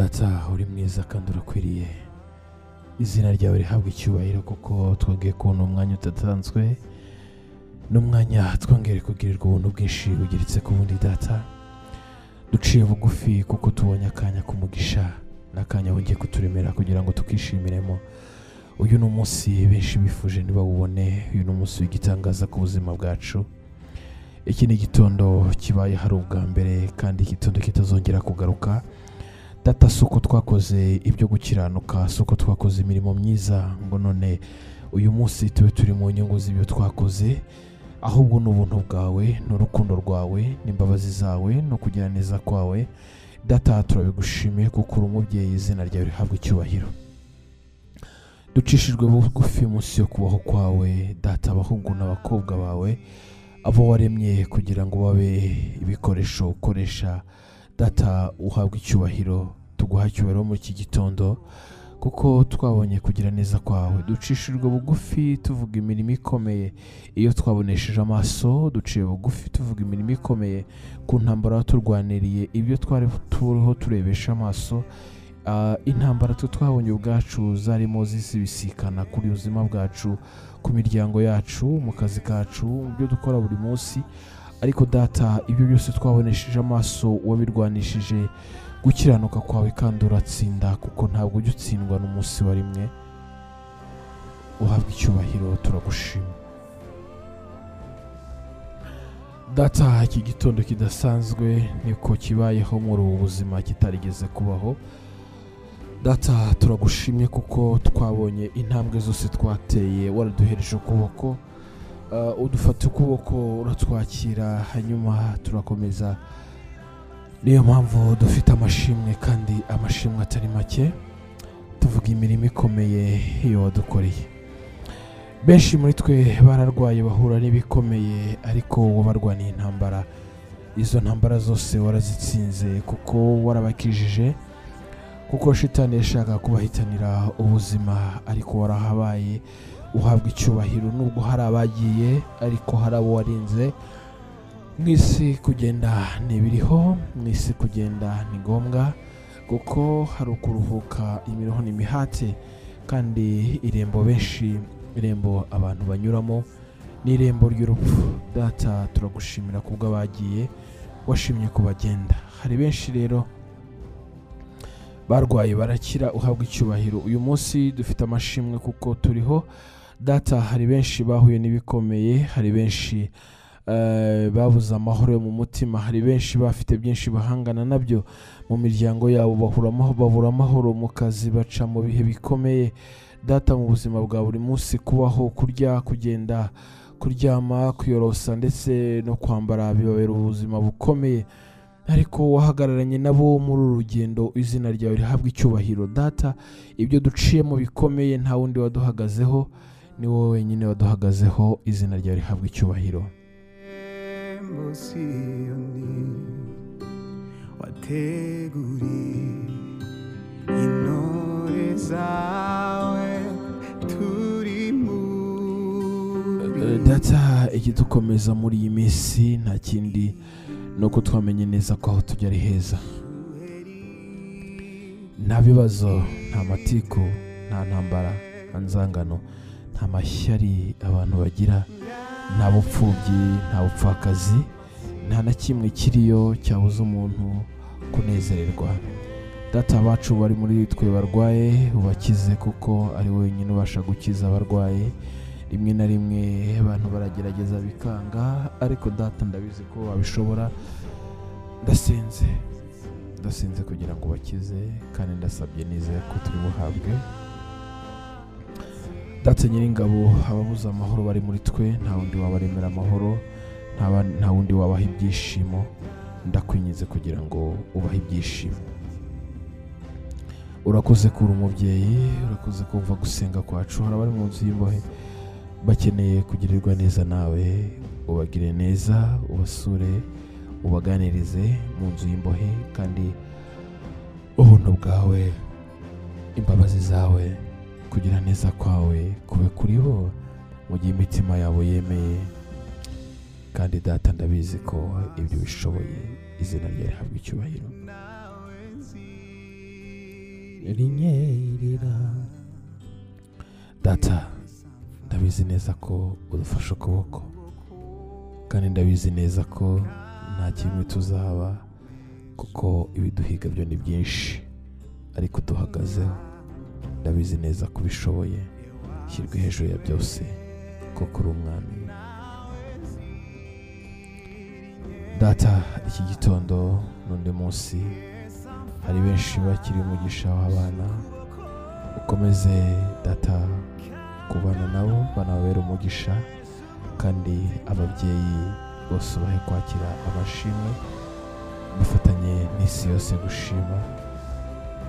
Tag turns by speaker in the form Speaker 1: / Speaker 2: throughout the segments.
Speaker 1: Data, uri mwiza kandi urakwiriye. Izina ryawe rihabwa icyubahiro kuko twongeye kubona umwanya udatanzwe, n'umwanya twongere kugirirwa ubuntu bwinshi bugeretse ku bundi. Data, duciye bugufi kuko tubonye akanya k'umugisha n'akanya wongeye kuturemera kugira ngo tukishimiremo. Uyu ni umunsi benshi bifuje ntibawubone, uyu ni umunsi w'igitangaza ku buzima bwacu. Iki ni igitondo kibaye hari ubwa mbere kandi igitondo kitazongera kugaruka. Data, si uko twakoze ibyo gukiranuka, si uko twakoze imirimo myiza ngo none uyu munsi tube turi mu nyungu z'ibyo twakoze, ahubwo ni ubuntu bwawe, ni urukundo rwawe, n'imbabazi zawe, no kugira neza kwawe. Data, turabigushimiye kuko uri umubyeyi, izina ryawe rihabwa icyubahiro. Ducishijwe bugufi munsi yo kubaho kwawe Data, abahungu n'abakobwa bawe, abo waremye kugira ngo babe ibikoresho ukoresha. Data, uhabwe icyubahiro, tuguha icyubahiro muri iki gitondo kuko twabonye kugira neza kwawe. Ducishijwe bugufi tuvuga imirimo ikomeye iyo twabonesheje amaso, duciye bugufi tuvuga imirimo ikomeye ku ntambara waturwaniriye, ibyo twari turiho turebesha amaso. Intambara twe twabonye ubwacu zarimo zisibisikana kuri ubuzima bwacu, ku miryango yacu, mu kazi kacu, mu byo dukora buri munsi. Ariko Data, ibyo byose twabonesheje amaso wabirwanishije gukiranuka kwawe kandi uratsinda, kuko ntabwo ujya utsindwa n'umunsi wa rimwe. Uhabwa icyubahiro, turagushima Data. Iki gitondo kidasanzwe niko kibayeho muri ubu buzima kitarigeze kubaho. Data, turagushimye kuko twabonye intambwe zose twateye waraduhereje ukuboko, udufata ukuboko uratwakira, hanyuma turakomeza. Niyo mpamvu dufite amashimwe kandi amashimwe atari make, tuvuga imirimo ikomeye iyo wadukoreye. Benshi muri twe bararwaye bahura n'ibikomeye, ariko wabarwaniye intambara. Izo ntambara zose warazitsinze kuko warabakijije, kuko shitani yashaka kubahitanira ubuzima, ariko warahabaye. Uhabwa icyubahiro nubwo hari abagiye, ariko hari abo warinze. Mu isi kugenda ntibiriho, mu isi kugenda ni ngombwa, kuko hari ukuruhuka imiruho n'imihate, kandi irembo benshi, irembo abantu banyuramo ni irembo ry'urupfu. Data, turagushimira kubwo abagiye washimye kubagenda. Hari benshi rero barwaye barakira, uhabwa icyubahiro. Uyu munsi dufite amashimwe kuko turiho. Data, hari benshi bahuye n'ibikomeye, hari benshi babuze amahoro yo mu mutima, hari benshi bafite byinshi bahangana nabyo mu miryango yabo, babura amahoro mu kazi, baca mu bihe bikomeye. Data, mu buzima bwa buri munsi, kubaho, kurya, kugenda, kuryama, kwiyorosa ndetse no kwambara bibabera ubuzima bukomeye, ariko wahagararanye nabo muri uru rugendo. Izina ryawe rihabwa icyubahiro. Data, ibyo duciyemo bikomeye nta wundi waduhagazeho, ni wowe wenyine waduhagazeho. Izina ryawe rihabwa icyubahiro.
Speaker 2: Siyoni wateguriye intore zawe turi muri.
Speaker 1: Data, ikidukomeza muri iyi minsi nta kindi ni uko twamenye neza ko aho tujya ari heza. Nta bibazo, nta matiku, nta ntambara, nta nzangano, nta mashyari abantu bagira, nta bupfubyi, nta bupfakazi, nta na kimwe kiriyo cyabuza umuntu kunezererwa. Data, bacu bari muri twe barwaye ubakize, kuko ari wenyine ubasha gukiza abarwaye. Rimwe na rimwe abantu baragerageza bikanga, ariko Data ndabizi ko wabishobora. Ndasenze, ndasenze kugira ngo ubakize, kandi ndasabye nizeye ko turi buhabwe. Data nyiringabo, ababuze amahoro bari muri twe, nta wundi wabaremera amahoro, nta wundi wabaha ibyishimo. Ndakwinginze kugira ngo ubahe ibyishimo. Urakoze kuri umubyeyi, urakoze kumva gusenga kwacu. Hari abari mu nzu y'imbohe bakeneye kugirirwa neza nawe, ubagire neza, ubasure, ubaganirize mu nzu y'imbohe, kandi ubuntu bwawe, imbabazi zawe, kugira neza kwawe kube kuri bo mu gihe imitima yabo yemeye. Kandi Data, ndabizi ko ibyo bishoboye. Izina rye rihabwa icyubahiro.
Speaker 2: Nawe nzi.
Speaker 1: Rinyerera. Data, ndabizi neza ko udufashe ukuboko, kandi ndabizi neza ko nta kimwe tuzaba, kuko ibiduhiga byo ni byinshi, ariko duhagazeho. Ndabizi neza ko ubishoboye. Shyirwe hejuru ya byose, kuko uri umwami. Data, iki gitondo n'undi munsi hari benshi bakiri umugisha w'abana, ukomeze Data kubana nabo, banababera umugisha, kandi ababyeyi bose ubahe kwakira amashimwe, bafatanye n'isi yose gushima.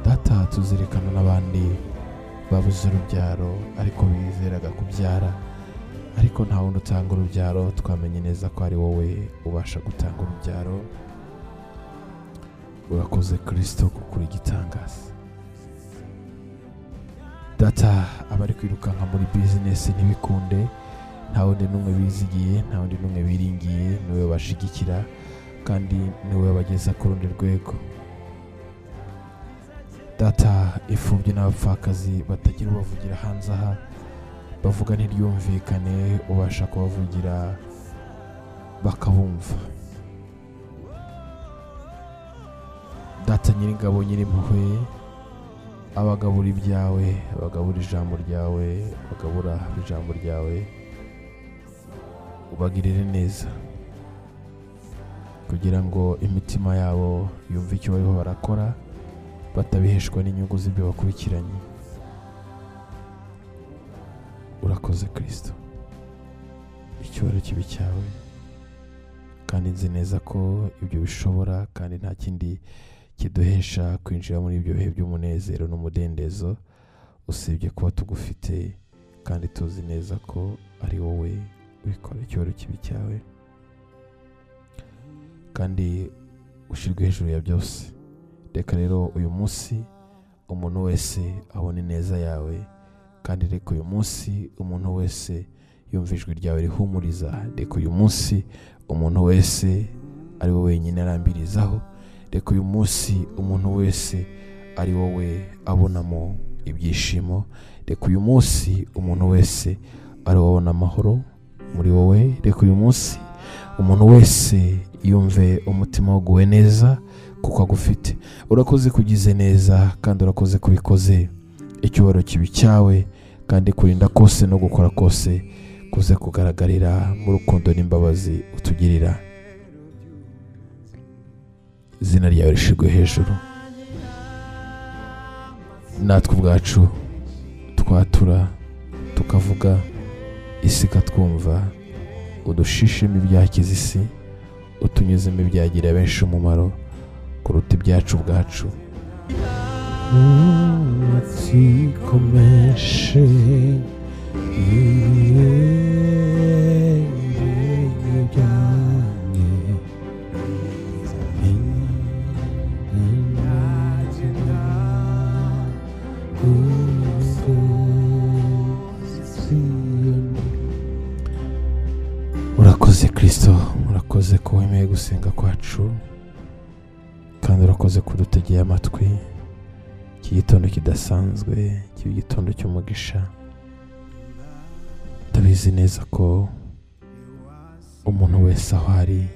Speaker 1: Data, tuzirikana n'abandi babuze urubyaro ariko bizeraga kubyara, ariko nta wundi utanga urubyaro. Twamenye neza ko ari wowe ubasha gutanga urubyaro. Urakoze Kristo kuko uri igitangaza. Data, abari kwirukanka muri bizinesi ntibikunde, nta wundi n'umwe bizigiye, nta wundi n'umwe biringiye, niwe bashigikira kandi niwe bageza ku rundi rwego. Data, imfubyi n'abapfakazi batagira ubavugira hanze aha, bavuga ntiryumvikane, ubasha kubavugira bakabumva. Data nyiringabo nyirimpuhwe, abagabura ibyawe, abagabura ijambo ryawe, abagabura ijambo ryawe, ubagirire neza kugira ngo imitima yabo yumve icyo bariho barakora, batabiheshwa n'inyungu z'ibyo bakurikiranye. Urakoze Kristo, icyubahiro kibe cyawe, kandi nzi neza ko ibyo bishobora, kandi nta kindi kiduhesha kwinjira muri ibyo bihe by'umunezero n'umudendezo usibye kuba tugufite, kandi tuzi neza ko ari wowe ubikora. Icyubahiro kibe cyawe, kandi ushyirwe hejuru ya byose. Reka rero uyu munsi umuntu wese abone ineza yawe, kandi reka uyu munsi umuntu wese yumva ijwi ryawe rihumuriza. Reka uyu munsi umuntu wese ari wowe wenyine arambirizaho. Reka uyu munsi umuntu wese ari wowe abonamo ibyishimo. Reka uyu munsi umuntu wese ari wowe abona amahoro muri wowe. Reka uyu munsi umuntu wese yumve umutima waguwe neza kuko agufite. Urakoze kugize neza, kandi urakoze kubikoze. Icyubahiro kibe cyawe, kandi kurinda kose no gukora kose kuze kugaragarira mu rukundo n'imbabazi utugirira. Izina ryawe rishirwe hejuru. Natwe ubwacu twatura tukavuga, isi ikatwumva. Udushishemo ibyakiza isi, utunyuzemo ibyagira benshi umumaro kuruta ibyacu ubwacu. Amatsiko menshi ibyanjye Urakoze Kristo, urakoze ko wemeye gusenga kwacu, kandi urakoze kudutegeye amatwi. Iki gitondo kidasanzwe, iki gitondo cy'umugisha. Ndabizi neza ko umuntu wese aho ari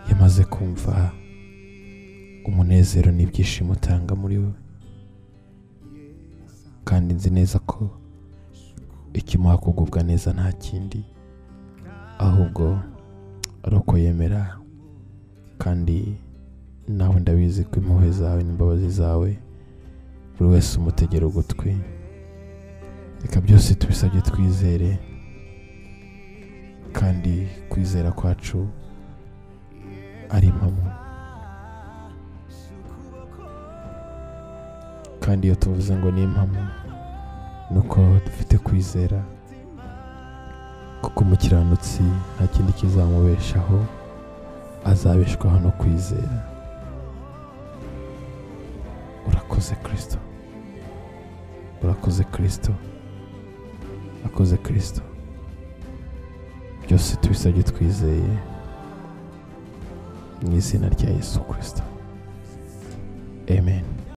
Speaker 1: yamaze kumva umunezero n'ibyishimo utanga muri we, kandi nzi neza ko ikimuha kugubwa neza nta kindi ahubwo ari uko yemera. Kandi nawe ndabizi ko impuhwe zawe n'imbabazi zawe buri wese umutegera ugutwi. Reka byose tubisabye twizere, kandi kwizera kwacu ari impamo. Kandi iyo tuvuze ngo ni impamo, nuko dufite kwizera, kuko umukiranutsi nta kindi kizamubeshaho, azabeshwaho no kwizera. Urakoze Kristo, urakoze Kristo, urakoze Kristo. Byose tubisabye twizeye mu izina rya Yesu Kristo, amen.